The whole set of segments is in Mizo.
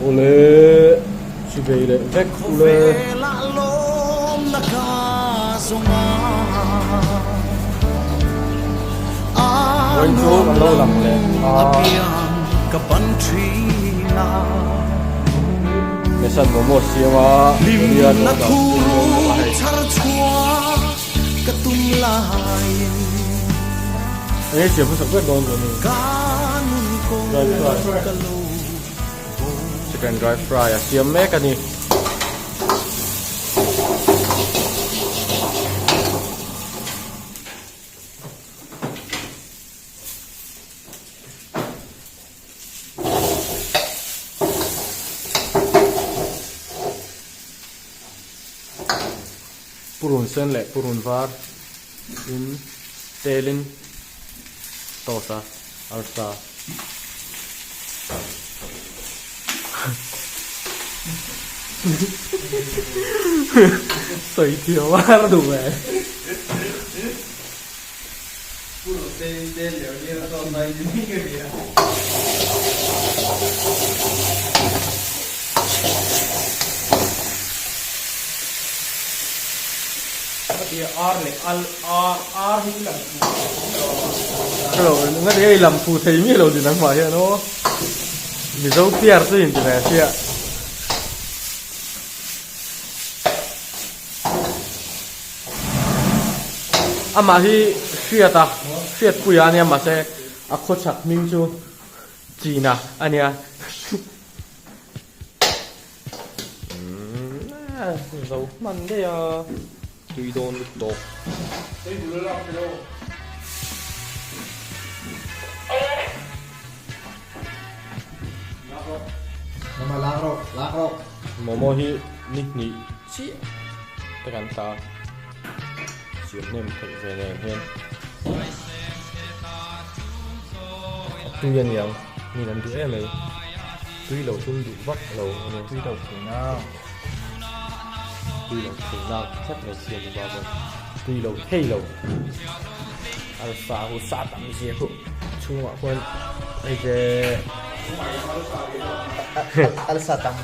Awle chibei leh vek ule. Vawiin chu kan lo lang leh a. Mesan momo siam a nia tawh dah tui dawn bawk a hei. Enge siam hmasak ber dawn chu a ni. Dry fry. Chicken dry fry a siam mek a ni. Purun sen leh purun var in telin toast a arsa sawi thiam a har duh ve. Nga ti hei lam phu thei miah lo ni nangmah hian aw Mizo piar chu in ti ve chiah. Amah hi hriat a hriatpui a nia mahse a khawchhak hming chu China a nia. Zo hman daih a tui dawn lut tawp. Momo hi ni hnih chiah te kan ta siam hnem theih ve nen hian a tui a niang min an duh em mai tui lo tum duh vak lo a ni tui lo thei na tui lo thei na tlat mai siam ni bak tui lo thei lo alpha hu sa tam zia khu chhungah khuan hei te alsa tam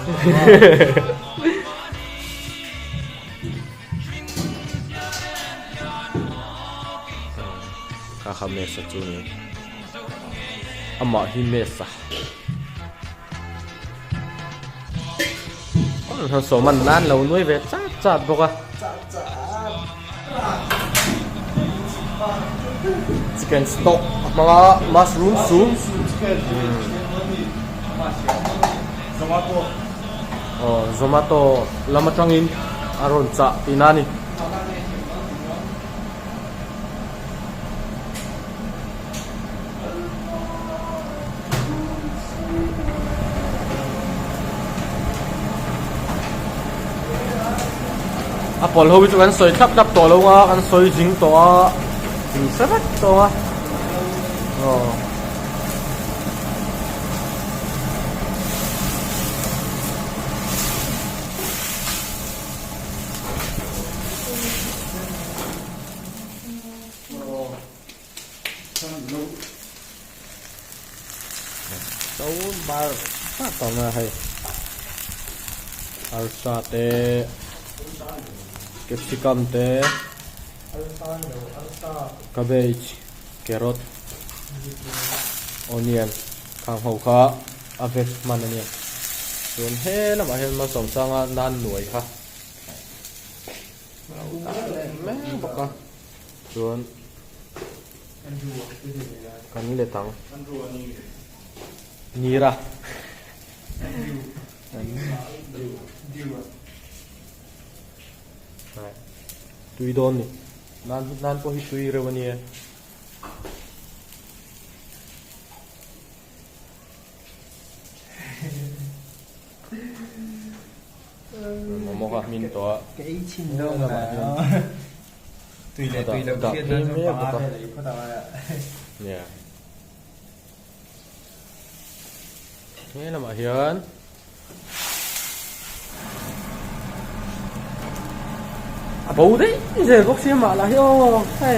Kha kha mesa chu ni amah hi mesa sawman nan lo nuai ve chat chat bawk a chicken stock a hmang a mushroom soup aw zomato lam atangin a rawn chah tihna a ni. A pawl ho hi chu kan sawi thlap thlap tawh lo a kan sawi zing tawh a in hre vek tawh a aw. Zo bar tak awm a hei arsa te capsicum te cabbage carrot onion khang ho kha a vek hman a nia chuan he lamah hian malsawmsanga nan nuai kha mek bawk a chuan kan let ang nira tui dawn ni nan nan pawh hi tui reuh a nia. Momo kha hmin tawh a. Ka ei chhin lo mai a. Tui leh tui lo hriat nan chuan panga vel ei phawt ang a. Nia. He lamah hian a bo daih zel bawk sia mah lah hi aw hei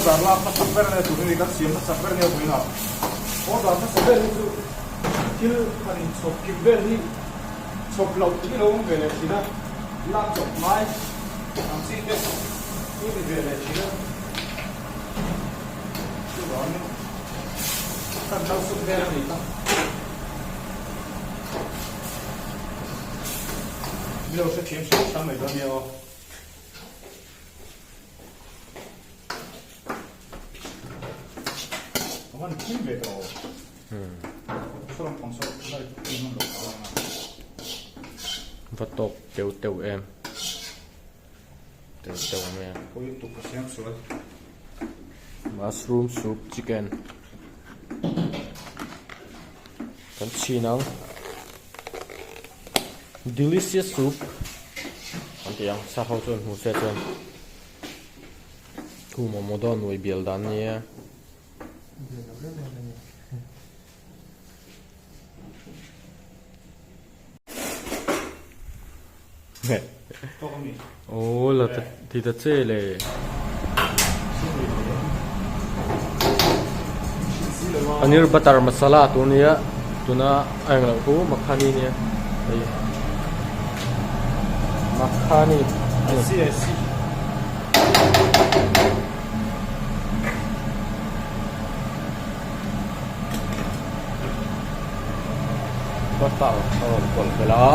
Order lak hmasak ber ania tun hi kan siam hmasak ber ania vawiin ah. Order hmasa ber hi chu thil han inchhawp kim vel hi chhawp loh hi lo awm ve leh thin a, lak chawp ngai ang chi te hi ni ve leh thin a. Chuvangin kan lo sut vel a ni kha. Min lo hrethiam hram hram mai dawn nia aw. Avan thim ve tawh. Saw pang saw lai thim an lo kal a. Va tawk teuh teuh em. Teuh teuh mai a. Pawh tuk ka siam sual. Mushroom soup chicken. Kan chhin ang. Delicious soup an ti ang sa ho chuan hmu se chuan thu momo dawn nuai bial dan nia. Aw la ti ta che le. Paneer butter masala tur nia tuna a englo chu makhani nia hei makhani a ni. Butter a rawn pawlh belh a.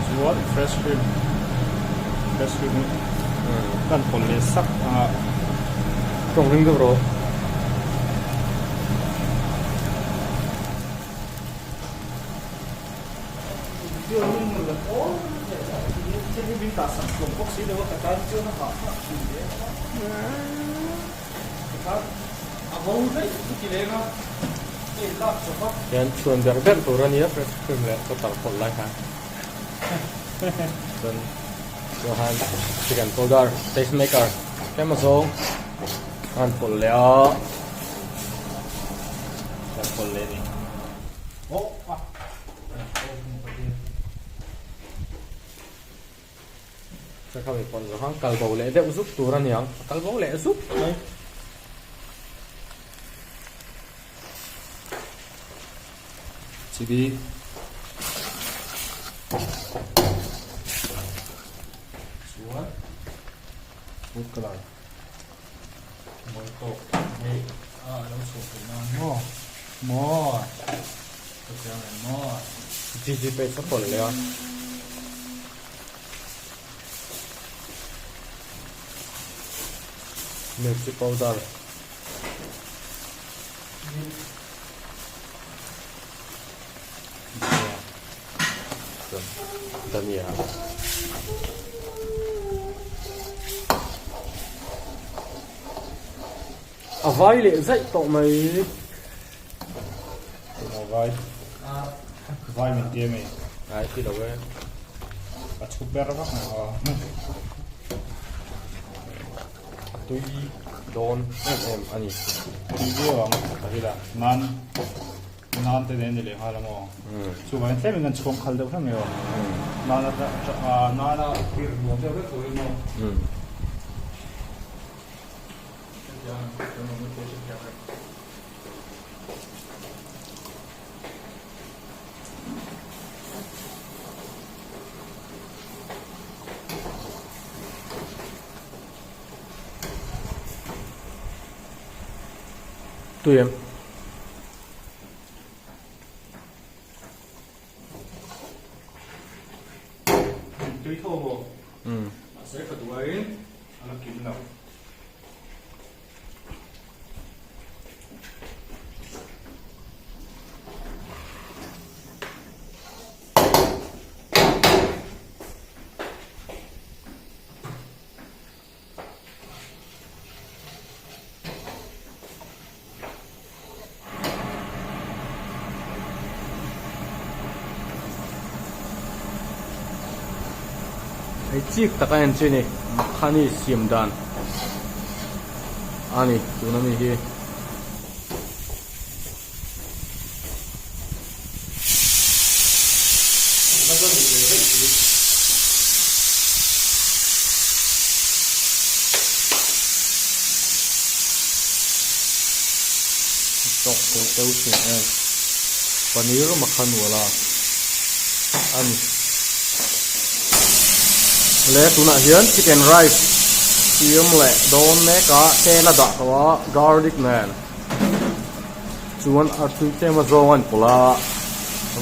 Chuan fresh cream fresh cream hi kan pawlh leh sak ang a. Tawng ring deuh rawh. Hian chhuan ber ber tur a nia fresh cream leh butter pawlh lai khan chuan chuan chicken powder taste maker tlem azawng a han pawlh leh a a pawlh leh a ni. Ka mi pawn zawh khan kal bo leh deuh zuk tur a niang a kal bo leh zuk mai. Chili chuan food colour mawi tawk hei a lo chhuah theih nan maw maw ka chiang em maw GG page a pawlh leh a. Mirchi powder. Dhania. A vai leh zaih tawh mai. A vai. Vai min tia mai. Ai ti lo e. A chhu ber vak mai a. A tui dawn em em a ni. Tui viau ang ka hi la. Nan nan te nen ni leh nghal ang aw. Chuvangin tlem in kan chhuang khal deuh hlek mai aw. Nan a nan a tir nuam deuh hlek turin aw. Tui em? Tui tho maw? Mahse ka duaiin a la kim lo. Hei chik tak a en chi ni makhani siam dan a ni tuna mi hi. Tawk teu teu thin em. Paneer makhan wala a ni. Le tunah hian chicken rice siam leh dawn mek a tel a dah tawh a garlic nen chuan artui tlem a zawng a inpawlh a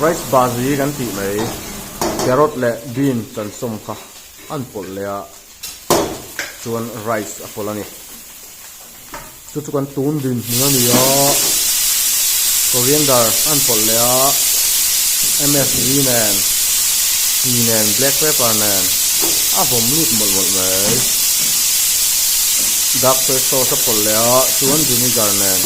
rice bhaji kan tih mai carrot leh bean kan sawm kha a inpawlh leh a chuan rice a pawlh a ni. Chu chu kan tun dinhmun a ni a, coriander a an pawlh leh a, msg nen, chi nen, black pepper nen a vawm lut mawlh mawlh mai. Dark soy sauce a pawlh leh a, chuan vinegar nen.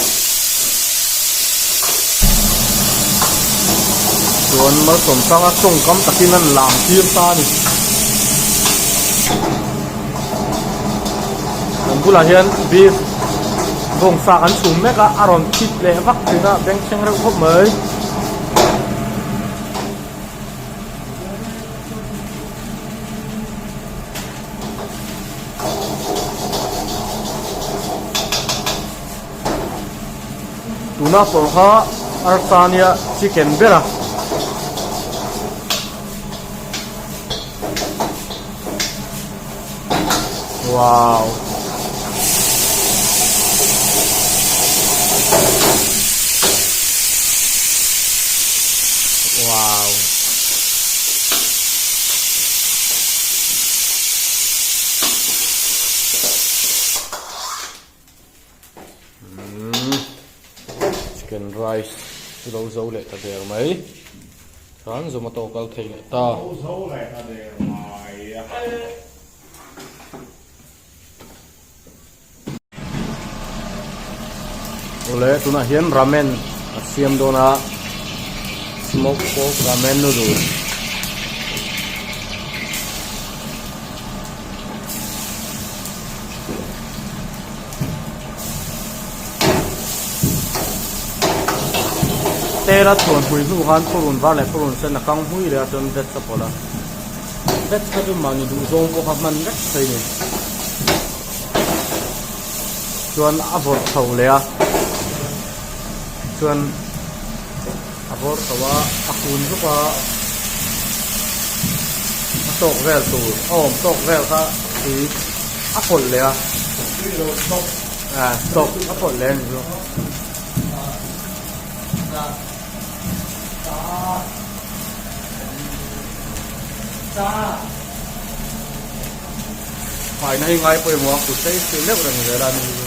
Chuan malsawmsanga tawngkam takin an lam tir ta a ni. Kan bulah hian beef bawngsa kan chhum mek a, a rawn thit leh vak thin a, bengchheng reuh khawp mai. Tuna pawh kha arsa nia chicken ber a. Wow. Wow. Umm chicken rice chu lo zo leh ta der mai chuan zomato kal thei leh ta. Lo zo leh ta der mai a. Awle tunah hian ramen a siam dawn a smoke pork ramen noodle. Tel a chhuan hmui hnu khan purun var leh purun sen a kang hmui leh a chuan veg a pawlh a veg kha chu mahni duh zawng pawh kha hman vek thei a ni chuan a vawrh chho leh a chuan a vawrh chho a a kun zuk a a tawk vel tur a awm tawk vel kha tui a pawlh leh a ah stock a pawlh leh a ni chu. Faina hi ngai pawimawh a kut sei sei deuh reng zel a ni chu.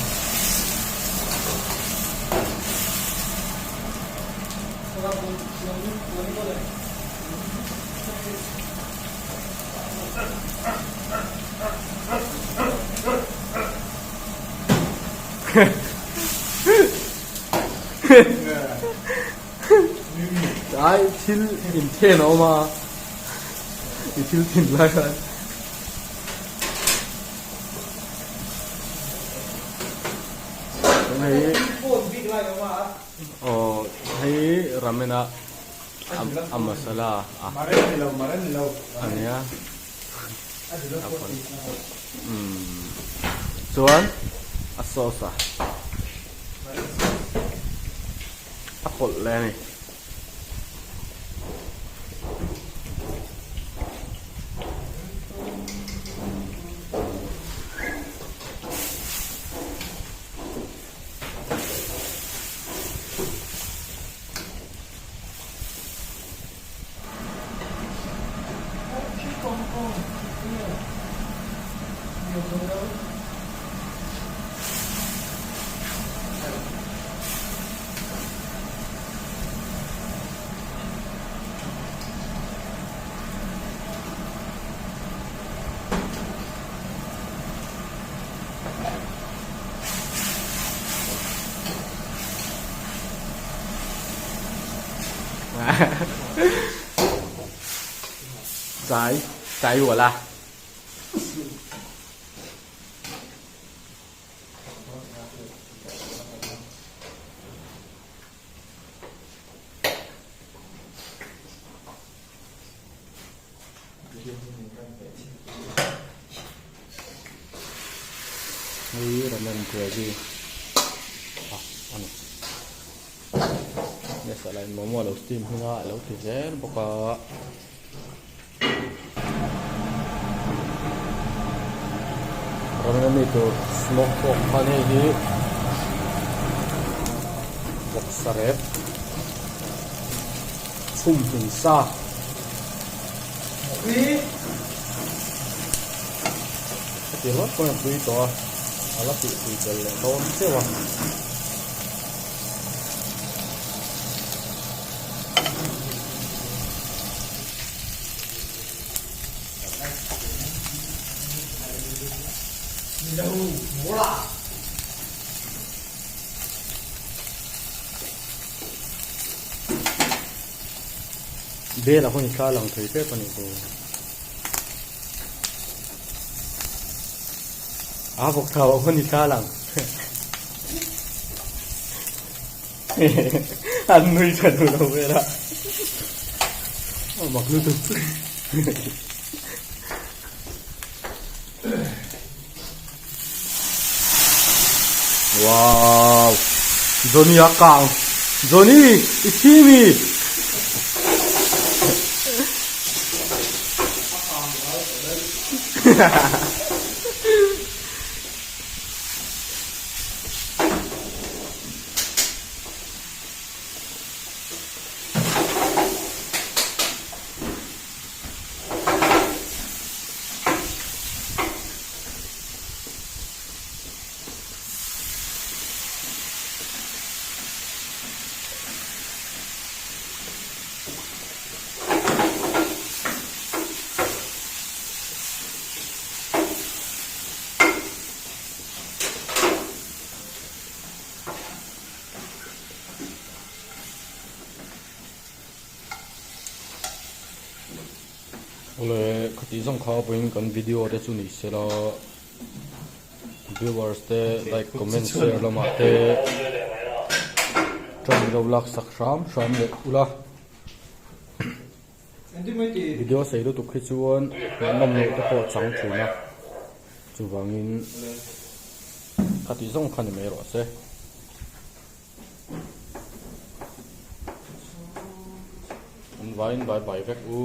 Ai thil inthen a awm a i thil thin lai khan. Hei aw hei ramen a a masala a ania chuan a sauce a a pawlh leh a ni. Trái trái của là Hei ramen gravy a ani. Chutah lah in momo a lo steam hming a a lo ti zel bawk a. Ramin ami tur smoke pork khan hei hi vawksa rep chhum hmin sa. Heti ringawt pawhin a pui tawh a, a la tih pui tel leh dawn cheu a. Bel a hun thla lang thei tep a nih chu. A vawk thau a hun thla lang. An nui tha duh lo vel a. A mak lutuk. Wow! Johnny a kang. Johnny, i thi mi? Awle khati zawng kha pawhin kan video te chu ni se la viewers te like comment share lamah te tawng lo lak sak hram hram leh ula. Video sei lutuk hi chuan ngaihnawm loh te pawh chang thin a, chuvangin khati zawng kha ni mai rawh se. An vaiin bye bye vek u.